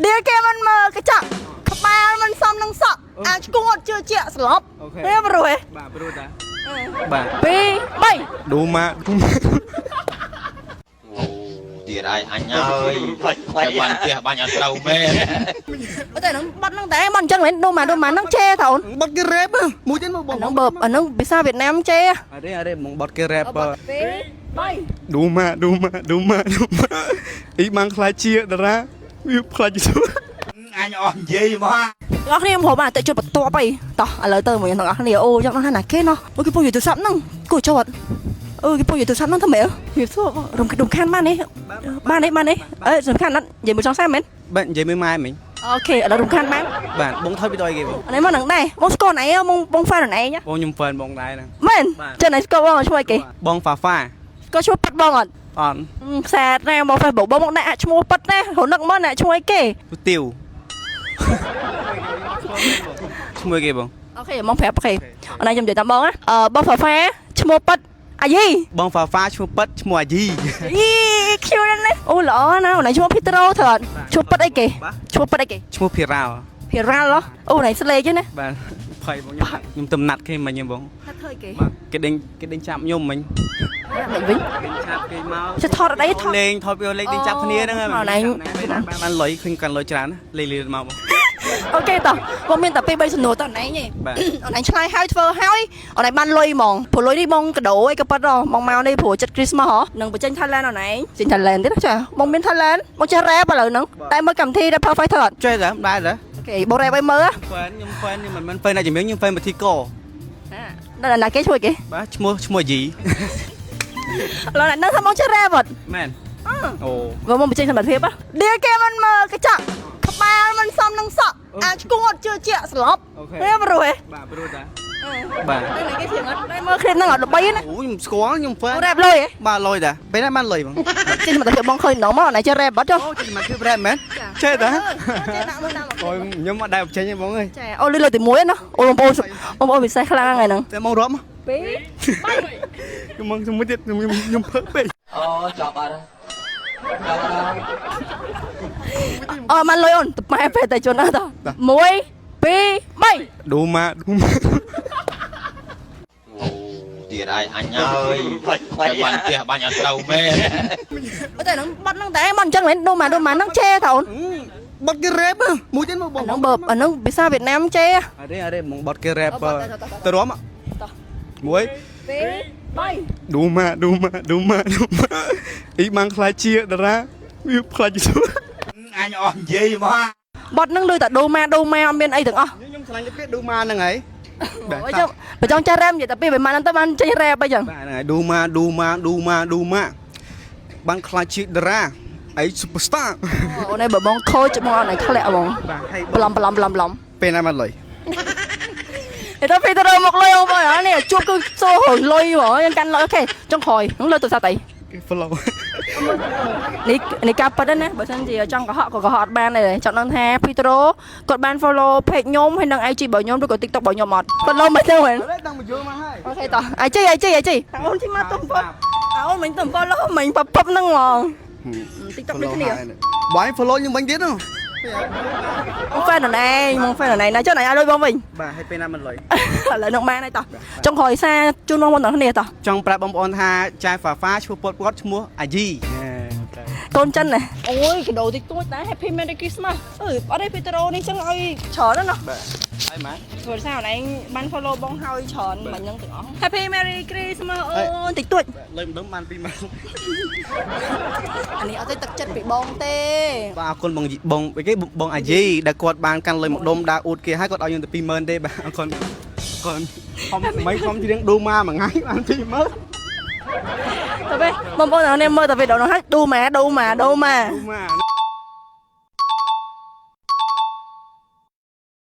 ដៀគេមិនមើលកញ្ចក់ក្បាលមិនសមនឹងសក់អាចគួតជឿជាក់ស្លប់នេះព្រោះហ៎ បាទព្រោះតាបាទ 2 3 ឌូម៉ាឌូម៉ា ទៀតហើយអញហើយតែបាញ់ផ្ទះបាញ់អត់ត្រូវមែន អត់តែហ្នឹងបាត់ហ្នឹងតែបាត់អញ្ចឹងមែនដូម៉ាដូម៉ាហ្នឹងជេរតើអូន បត់គេរ៉េបមួយទៀតមកបង អាហ្នឹងបើអាហ្នឹងភាសាវៀតណាមជេរ អរេអរេបងបត់គេរ៉េប 2 3 ឌូម៉ាឌូម៉ាឌូម៉ាឌូម៉ាអ៊ីបានខ្លាចជាតារាវាខ្លាចជា អញអស់និយាយមក បងប្អូនខ្ញុំរាប់អតិជនបន្ទាប់អីតោះឥឡូវទៅមួយទាំងអស់គ្នាអូចង់ដឹងថាណាគេណោះអូគេពុំនិយាយទូរស័ព្ទហ្នឹងគួរចូលអត់អឺគេពុំនិយាយទូរស័ព្ទហ្នឹងធ្វើម៉េចវាសួររំរំខានបានទេបានទេបានទេអេសំខាន់ណាស់និយាយមួយចង់សាមែន បាទនិយាយមួយម៉ែមិញ okay ឥឡូវរំខានបាន បាទបងថយពីដយគេបង អនេះមកនឹងដែរបងស្គាល់ណៃបងបង fan ណៃ បងខ្ញុំ fan បងដែរហ្នឹង មែនចឹងណៃស្គាល់បងឈ្មោះអីគេ បងហ្វាហ្វា ស្គាល់ឈ្មោះប៉ិតបងអត់ អត់ ខ្សែណាមក Facebook បងមកដាក់ឈ្មោះប៉ិតណារនឹកមកដាក់ឈ្មោះអីគេ ទៀវឈ្មោះគេបង okay មកប្រាប់ okay អនឡាញខ្ញុំនិយាយតាមបងណាអឺបងហ្វាហ្វាឈ្មោះប៉ិតអាយី បងហ្វាហ្វាឈ្មោះប៉ិតឈ្មោះអាយី យីខ្យូណាស់ណាអូល្អណាស់អូនឯងឈ្មោះភីត្រូត្រូវអត់ឈ្មោះប៉ិតអីគេឈ្មោះប៉ិតអីគេ ឈ្មោះភីរ៉ាល់ ភីរ៉ាល់ហ៎អូនឯងស្លេកទេណា បាទភ័យបងខ្ញុំខ្ញុំតំណាត់គេមិញបង ថាធ្វើអីគេ បាទគេដេញគេដេញចាប់ខ្ញុំមិញ មិនវិញ ដេញចាប់គេមក ចេះថតអត់អីថត លេងថតវាលេងដេញចាប់គ្នាហ្នឹង អូ ហើយ ណែ បានបានលុយឃើញកាន់លុយច្រើនណាលេងលេងមកបង okay តោះបងមានតែពីរបីសំណួរតោះណែឯងទេ បាទ អូនឯងឆ្លើយហើយធ្វើហើយអូនឯងបានលុយហ្មងព្រោះលុយនេះបងកដោអីក៏ប៉ិតហ៎បងមកនេះព្រោះចិត្ត Christmas ហ៎នឹងបញ្ចេញ talent អូនឯងចេញ talent ទៀតណាចាបងមាន talent បងចេះ rap ឥឡូវហ្នឹងតែមើលកម្មវិធី Rapper Fighter អត់ ចេះតែដែរតា okay បង rap ឲ្យមើល fan ខ្ញុំ fan ខ្ញុំមិនមែន fan អ្នកជំនាញខ្ញុំ fan ពិធីករ ណាណាគេជួយគេ បាទឈ្មោះឈ្មោះអាយី ឥឡូវហ្នឹងថាបងចេះ rap អត់ មែនអូ បងមកបញ្ចេញសមត្ថភាពដៀគេមិនមើលកញ្ចក់ក្បាលមិនសមនឹងសក់អាចគួតជឿជាក់ស្លប់នេះព្រោះហ៎ បាទព្រោះតាបាទ ហ្នឹងគេជាងអត់ដែរមើលឃ្លីបហ្នឹងអត់ល្បីណា អូខ្ញុំស្គាល់ខ្ញុំ fan រ៉េបលុយហ៎ បាទលុយតាពេលណាបានលុយបង ចេញសមត្ថភាពបងឃើញម្ដងមកណៃចេះរ៉េបអត់ចុះ អូចេះមកគឺរ៉េបមែនចេះតា ចេះដាក់មើលដាក់មក អូយខ្ញុំអត់ដែរចេញទេបងអើយ ចាអូលុយលើទី1ណាអូបងប្អូនបងប្អូនពិសេសខ្លាំងហ្នឹងថ្ងៃហ្នឹង តែមករាប់ 2 ខ្ញុំមកមួយទៀតខ្ញុំខ្ញុំភើពេក អូចប់អត់ចប់អត់ អូមកលុយអូនតប៉ែពេតែជនអត់ត1 2 3 ឌូម៉ាឌូម៉ា ទៀតហើយអញហើយតែបាញ់ផ្ទះបាញ់អត់ត្រូវមែន អត់តែហ្នឹងបាត់ហ្នឹងតែបាត់អញ្ចឹងមែនដូម៉ាដូម៉ាហ្នឹងជេរតើអូន បត់គេរ៉េបមួយទៀតមកបង អាហ្នឹងបើអាហ្នឹងភាសាវៀតណាមជេរ អរេអរេមកបត់គេរ៉េបទៅរំមួយ 2 3 ឌូម៉ាឌូម៉ាឌូម៉ាឌូម៉ាអ៊ីបានខ្លាចជាតារាវាខ្លាចជា អញអស់និយាយមក បត់ហ្នឹងដូចតែដូម៉ាដូម៉ាអត់មានអីទាំងអស់ ខ្ញុំឆ្លាញ់ទៅគេឌូម៉ាហ្នឹងហើយ អូយចុះបើចង់ចេះរ៉េបនិយាយតែពីប្រហែលហ្នឹងទៅបានចេញរ៉េបអីចឹង បាទហ្នឹងហើយឌូម៉ាឌូម៉ាឌូម៉ាឌូម៉ាបានខ្លាចជាតារាអី superstar អូនឯងបើបងខូចបងអត់ឲ្យធ្លាក់ហ្មង បាទហើយ ប្លំប្លំប្លំប្លំ ពេលណាបានលុយ ឯទៅពីទៅមកលុយបងប្អូននេះជួបគឺសូរលុយហ្មងយើងកាន់លុយ okay ចុងក្រោយហ្នឹងលើទូរស័ព្ទអី គេ follow នេះនេះការប៉ិតណាបើសិនជាចង់កុហកក៏កុហកអត់បានដែរចង់ដឹងថាភីត្រូគាត់បាន follow page ខ្ញុំហើយនិង IG របស់ខ្ញុំឬក៏ TikTok របស់ខ្ញុំអត់ follow មិនទៅមែន ដឹងមកយល់មកហើយ okay តោះ IG IG IG អូនជិះមកទុំ follow អូនមិញទុំ follow មិញប៉ពហ្នឹងហ្មង TikTok ដូចគ្នា បាយ follow ខ្ញុំវិញទៀតហ៎ បង fan ណឯងបង fan ណឯងណាចុះណៃឲ្យលុយបងវិញ បាទហើយពេលណាមិនលុយ ឥឡូវនឹងបានហើយតោះចុងក្រោយសារជូនបងប្អូនទាំងគ្នាតោះ ចង់ប្រាប់បងប្អូនថាចែហ្វាហ្វាឈ្មោះពតគាត់ឈ្មោះអាយី កូនចិនណាអូយកដោតិចតួចតែ Happy Merry Christmas អឺអត់ទេពីត្រូនេះចឹងឲ្យច្រើនណាស់ណោះ បាទហើយម៉ា ព្រោះសារអូនឯងបាន follow បងហើយច្រើនមិញហ្នឹងទាំងអស់ Happy Merry Christmas អូនតិចតួច លុយមិនដឹងបាន2ម៉ោង អានេះអត់ទេទឹកចិត្តពីបងទេ បាទអរគុណបងបងអីគេបងអាយីដែលគាត់បានកាន់លុយមកដុំដើរអួតគេហើយគាត់ឲ្យយើងតែ20000ទេបាទអរគុណអរគុណខំមិនខំច្រៀងឌូម៉ាមួយថ្ងៃបាន20000 ទៅពេលបងប្អូនទាំងអស់គ្នាមើលតែវីដេអូនោះហើយឌូម៉ាឌូម៉ាឌូម៉ា ឌូម៉ា